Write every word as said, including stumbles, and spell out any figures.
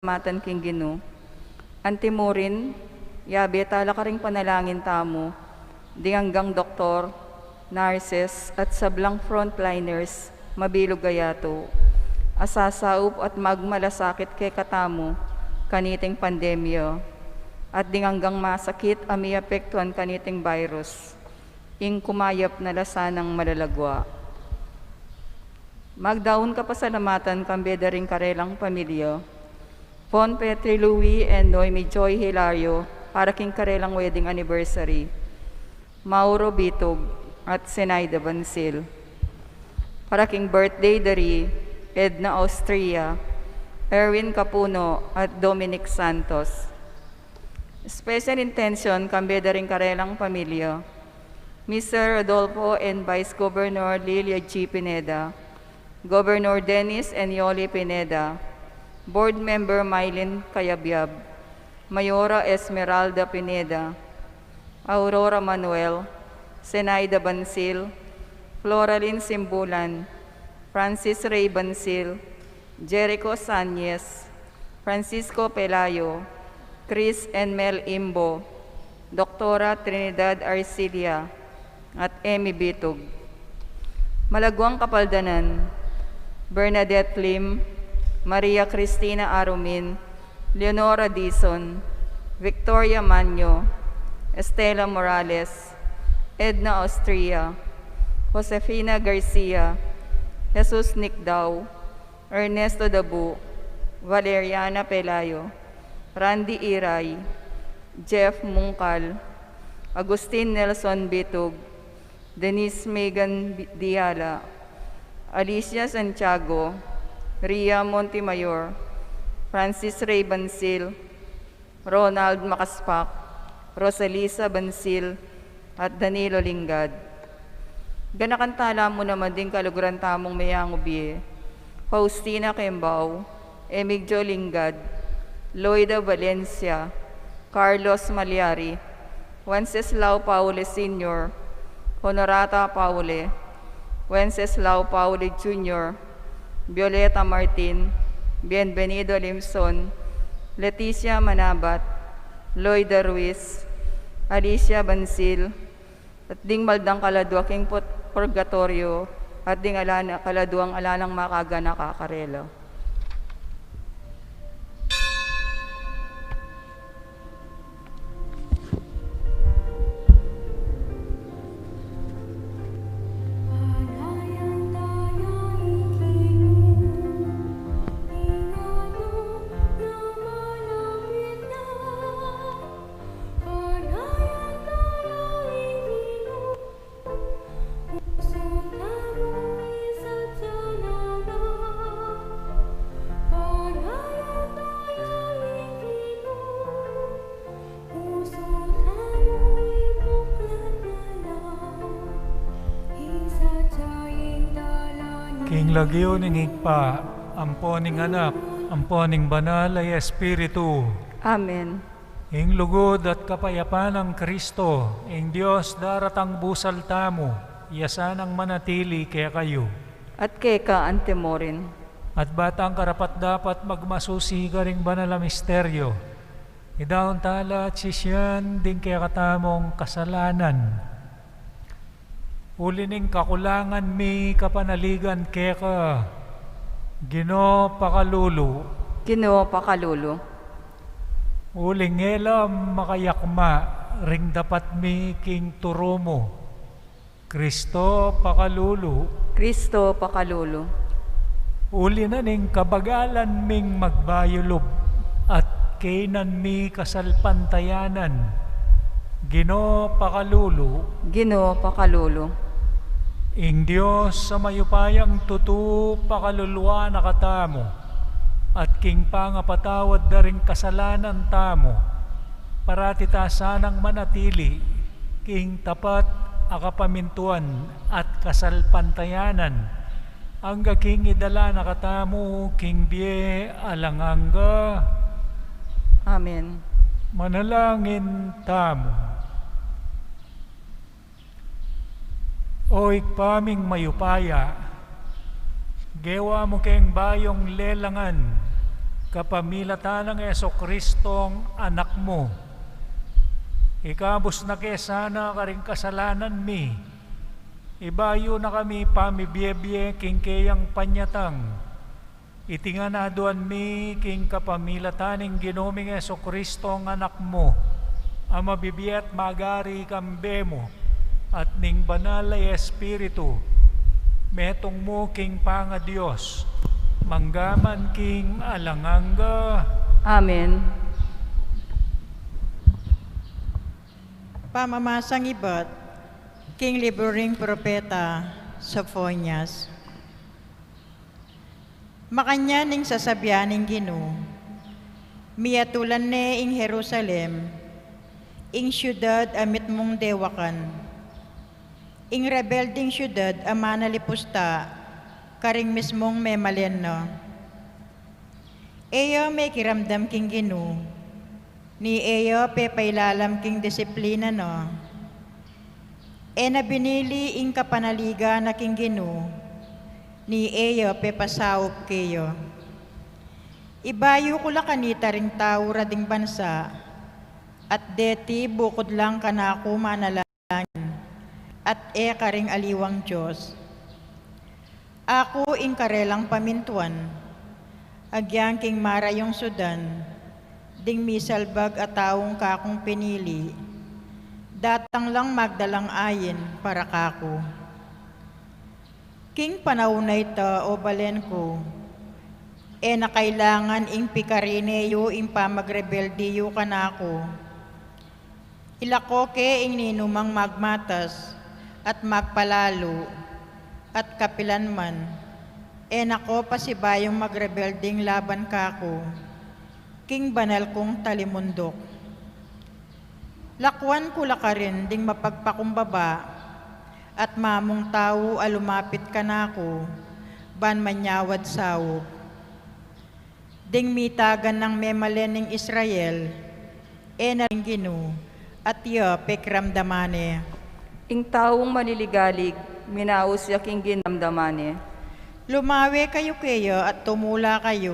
pasalamatan king Ginu. Antimurin, yabe tala karing panalangin tamu, ding anggang doktor, nurses, at sablang frontliners, mabilug a yatu, a sasaup at magmalasakit kekatamu, kaniting pandemya, at ding anggang masakit a miapektuan kaniting virus, ing kumayap na la sanang malagwa. Magdaun kapasalamatan kambe da ring karelang pamilya, Pon Petri Louis and Noemi Joy Hilario, para king karelang wedding anniversary, Mauro Bitug at Zenaida Bansil. Para king birthday da ri Edna Austria, Erwin Capuno at Dominic Santos. Special intention kambe da ring karelang pamilya, Mister Rodolfo and Vice Governor Lilia G Pineda, Governor Dennis and Yoli Pineda, Board Member Mylene Cayabyab, Mayora Esmeralda Pineda, Aurora Manuel, Zenaida Bansil, Floralyn Simbulan, Francis Ray Bansil, Jericho Sañez, Francisco Pelayo, Chris and Mel Imbo, Doktora Trinidad Arcilia, at Emmy Bitug. Malaguang kapaldanan, Bernadette Lim, Maria Cristina Arumin, Leonora Dizon, Victoria Manyo, Estela Morales, Edna Austria, Josefina Garcia, Jesus Nicdao, Ernesto Dabu, Valeriana Pelayo, Randy Iray, Jeff Mungkal, Agustin Nelson Bitug, Denise Megan Bi-, Diala, Alicia Santiago, Ria Montemayor, Francis Ray Bansil, Ronald Makaspak, Rosalisa Bansil, at Danilo Lingad. Ganakan tala mu naman ding kaluguran tamung meyangu bie, Faustina Kembao, Emigdio Lingad, Loida Valencia, Carlos Maliari, Wenceslao Paule Senior, Honorata Paule, Wenceslao Paule Junior, Violeta Martin, Bienvenido Limson, Leticia Manabat, Loida Ruiz, Alicia Bansil, at ding maldang kaladua king put-, purgatoryo, at ding ala na, kaladuang ala nang makaganaka karela. King lagyu ning Ibpa, ampo ning Anak, ampo ning Banal a Espiritu. Amen. Ing lugud at kapayapan nang Kristo, ing Dios daratang busal tamu, iya sanang manatili kekayu. At keka antimurin. At batang karapat-dapat magmasusi karing banal a misteryo, idaun tala at sisian ding kekatamung kasalanan. Uli ning kakulangan mi kapanaligan keka, Ginu, pakalulu. Ginu, pakalulu. Uling e la makayakma ring dapat mi king turu mu, Kristo, pakalulu. Kristo, pakalulu. Uli na ning kabagalan ming magbayu lub at kainan mi kasalpantayanan, Ginu, pakalulu. Ginu, pakalulu. Ing Dios a mayupayang tutu pakaluluan na katamu, at king pangapatawad da ring kasalanan tamu, parati ta sanang manatili king tapat a kapamintuan at kasalpantayanan, angga king idala na katamu king bie alang angga. Amen. Manalangin tamu. O Ibpa ming mayupaya, gewa mu keng bayung lelangan kapamilatan nang Jesucristong Anak mu. Ikabus na ke sana karing kasalanan mi. Ibayu na kami pamibie-bie king keyang panyatang. Iti ngan aduan mi king kapamilatan ning Ginu ming Jesucristong Anak mu, a mabibie at magari kambe mu, at ning Banal a Espiritu, metung mu king pangaDios, mangga man king alang angga. Amen. Pamamasang ibat king libru ning propeta Sofonias. Makanyan ing sasabian ning Ginu, miyatulan ne ing Jerusalem, ing siudad a mitmung dewakan, ing rebelding siudad a manalipusta karing mismung memalen na. E ya mekiramdam king Ginu, ni e ya pepailalam king disiplina na. E na binili ing kapanaligan na king Ginu, ni e ya pepasaup keya. Ibayu ku la kanita ring tau ra ding bansa, at deti bukud lang kanaku manalangin, at e karing aliwang dios. Aku ing karelang pamintuan, agyang king marayung sudan, ding misalbag a taung kakung pinili, datang lang magdalang ain para kaku. King panaun a ita, o balen ku, e na kailangan ing pikarine yu ing pamagrebelde yu kanaku. Ilako ke ing ninumang magmatas at magpalalu, at kapilan man, e na ko pasibayung magrebelding laban kaku, king banal kung talimunduk. Lakuan ku la karin ding mapagpakumbaba at mamung tau a lumapit kanaku, ban manyawad saup. Ding mitagan nang memalen ning Israel, e na ring Ginu, at ya pekiramdaman ne. Ing taung maliligalig, minaus ya king ginamdaman ne. Lumawe kayu keya at tumula kayu,